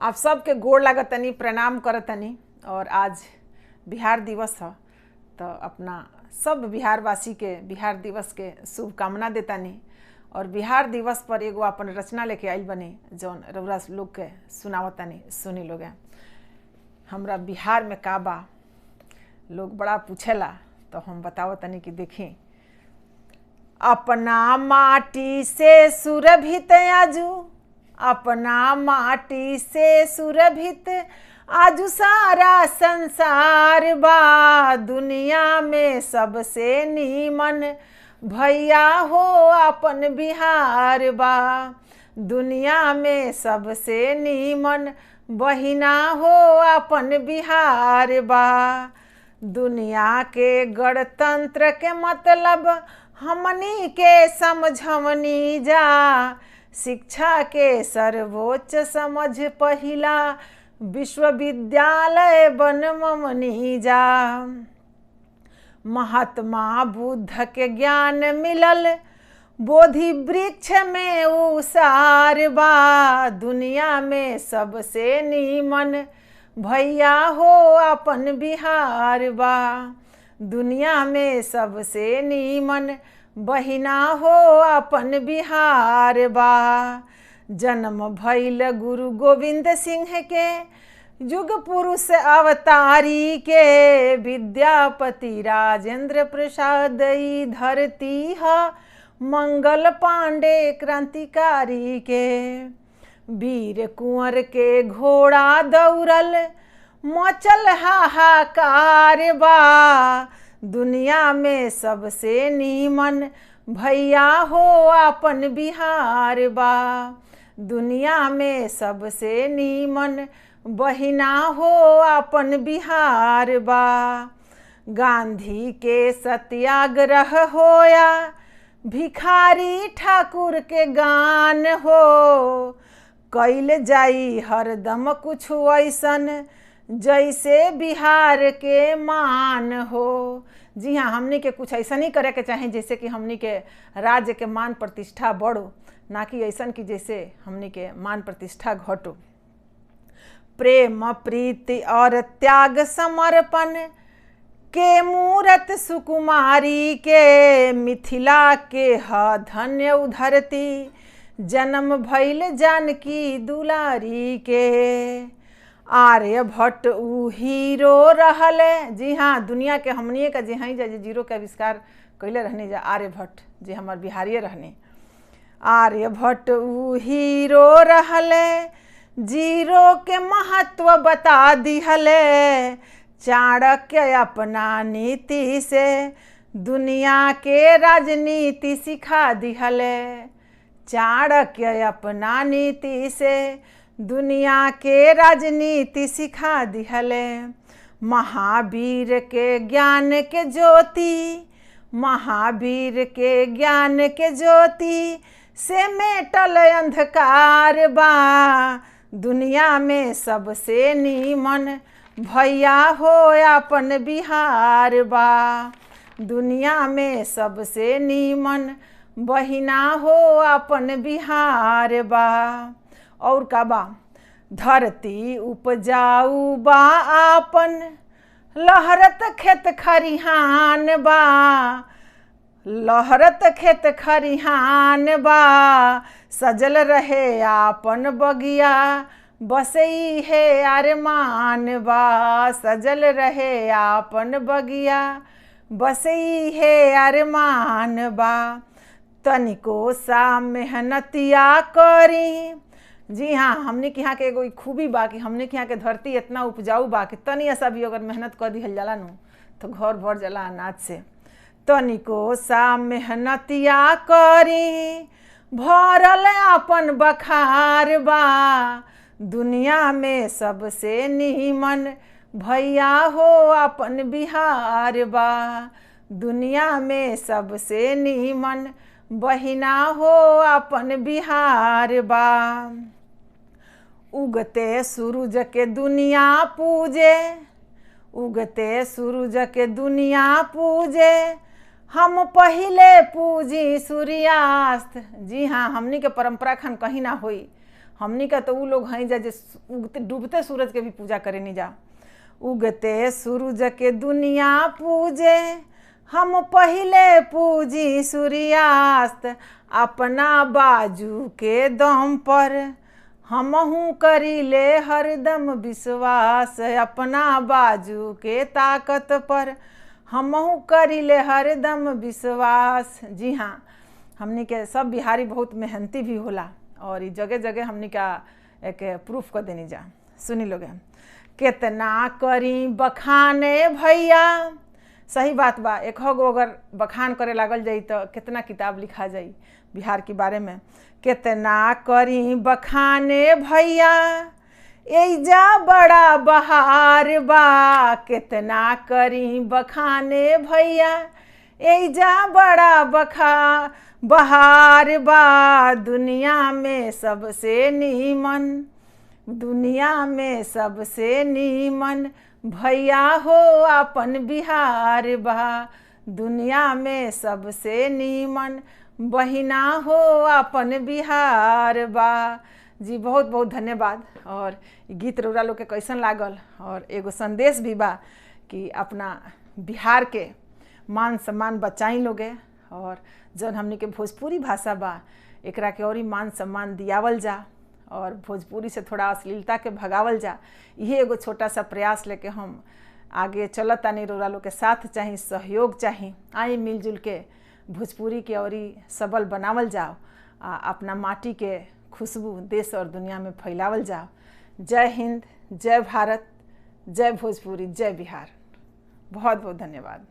आप सबके गोड़ लागतनी, प्रणाम करतनी। और आज बिहार दिवस है तो अपना सब बिहारवासी के बिहार दिवस के शुभकामना देतानी। और बिहार दिवस पर एगो अपन रचना लेके आइल बनी जौन रउरा लोग के सुनावतानी, सुनी लोग। हमरा बिहार में का बा लोग बड़ा पूछेला तो हम बतावतनी कि देखी, अपना माटी से सुरभित आजू, अपना माटी से सुरभित आजू सारा संसार बा। दुनिया में सबसे नीमन भैया हो अपन बिहार बा। दुनिया में सबसे नीमन बहिना हो अपन बिहार बा। दुनिया के गणतंत्र के मतलब हमनी के समझवनी जा, शिक्षा के सर्वोच्च समझ पहिला विश्वविद्यालय बनमनी जा। महात्मा बुद्ध के ज्ञान मिलल बोधि वृक्ष में उसार बा। दुनिया में सबसे नीमन भैया हो अपन बिहार बा। दुनिया में सबसे नीमन बहिना हो अपन बिहार बा। जन्म भइल गुरु गोविंद सिंह के, युग पुरुष अवतारी के। विद्यापति राजेंद्र प्रसाद ई धरती ह, मंगल पांडे क्रांतिकारी के। वीर कुंवर के घोड़ा दौड़ल मचल हाहाकार बा। दुनिया में सबसे नीमन भैया हो अपन बिहार बा। दुनिया में सबसे नीमन बहिना हो अपन बिहार बा। गांधी के सत्याग्रह होया, भिखारी ठाकुर के गान हो। कैल जाई हरदम कुछ ऐसन जैसे बिहार के मान हो। जी हाँ, हमनी के कुछ ऐसा नहीं करे के चाहे जैसे कि हमनी के राज्य के मान प्रतिष्ठा बढ़ो, ना कि ऐसा कि जैसे हमनी के मान प्रतिष्ठा घटो। प्रेम प्रीति और त्याग समर्पण के मूरत सुकुमारी के, मिथिला के ह धन्य उधरती जन्म भइल जानकी दुलारी के। आर्यभट्ट उ हीरो रहले। जी हाँ, दुनिया के हमनिए का जे हई जा जीरो के आविष्कार कैले रहने जा आर्यभट्ट जे हमार बिहारिये रहने। आर्यभट्ट उ हीरो रहले, जीरो के महत्व बता दिहले। चाणक्य अपना नीति से दुनिया के राजनीति सिखा दिहले। चाणक्य अपना नीति से दुनिया के राजनीति सिखा दिहले। महावीर के ज्ञान के ज्योति, महावीर के ज्ञान के ज्योति से मेटल अंधकार बा। दुनिया में सबसे नीमन भैया हो अपन बिहार बा। दुनिया में सबसे नीमन बहिना हो अपन बिहार बा। और का बा, धरती उपजाऊ बा आपन, लहरत खेत खरिहान बा। लहरत खेत खरिहान बा, सजल रहे आपन बगिया बसई है अरमान बा। सजल रहे आपन बगिया बसई है अरमान बा। तनिको सा मेहनतिया करी। जी हाँ, हमने के यहाँ के एगो खूबी बा कि हमने के यहाँ के धरती इतना उपजाऊ बा कि तनी ऐसा भी अगर मेहनत कर दिहल जाला नु तो घर भर जाला अनाज से। तनिको सा मेहनतिया करी भरल अपन बखार बा। दुनिया में सबसे नीमन भैया हो अपन बिहार बा। दुनिया में सबसे नीमन बहिना हो अपन बिहार बा। उगते सूरज के दुनिया पूजे, उगते सूरज के दुनिया पूजे, हम पहिले पूजी सूर्यास्त। जी हाँ, हमनी के परंपरा खन कहीं ना होई। हमनी का तो उ लोग हैं जा जे उगते डूबते सूरज के भी पूजा करेनी जा। उगते सूरज के दुनिया पूजे, हम पहिले पूजी सूर्यास्त, अपना बाजू के दम पर हमहू करीले हरदम विश्वास, अपना बाजू के ताकत पर हमहू करीले हरदम विश्वास। जी हाँ, हमनी के सब बिहारी बहुत मेहनती भी होला और जगह जगह हमनी का एक प्रूफ कर देनी जा। सुनी लोग, कितना करी बखाने भैया, सही बात बा, एक गो अगर बखान करे लागल जाई तो कितना किताब लिखा जाई बिहार के बारे में। कितना करी बखाने भैया, एजा बड़ा बहार बा, कितना करी बखाने भैया, एजा बड़ा बहार बा, दुनिया में सबसे नीमन, दुनिया में सबसे नीमन भैया हो अपन बिहार बा, दुनिया में सबसे नीमन बहिना हो अपन बिहार बा। जी बहुत बहुत धन्यवाद। और गीत रउरा लोग के कैसन लागल, और एगो संदेश भी बा कि अपना बिहार के मान सम्मान बचाई लोगे, और जौन हमनी के भोजपुरी भाषा बा एकरा के और ही मान सम्मान दियावल जा और भोजपुरी से थोड़ा अश्लीलता के भगावल जा। यही एगो छोटा सा प्रयास लेके हम आगे चलतानी। रउरा लोग के साथ चाही, सहयोग चाही, आई मिलजुल के भोजपुरी के और ही सबल बनावल जाओ, अपना माटी के खुशबू देश और दुनिया में फैलावल जाओ। जय हिंद, जय भारत, जय भोजपुरी, जय बिहार। बहुत बहुत धन्यवाद।